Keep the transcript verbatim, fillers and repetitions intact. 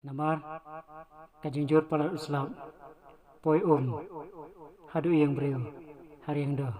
Namar ka jingjur palat u slap, poi um haduh ïing briew ha riang doh.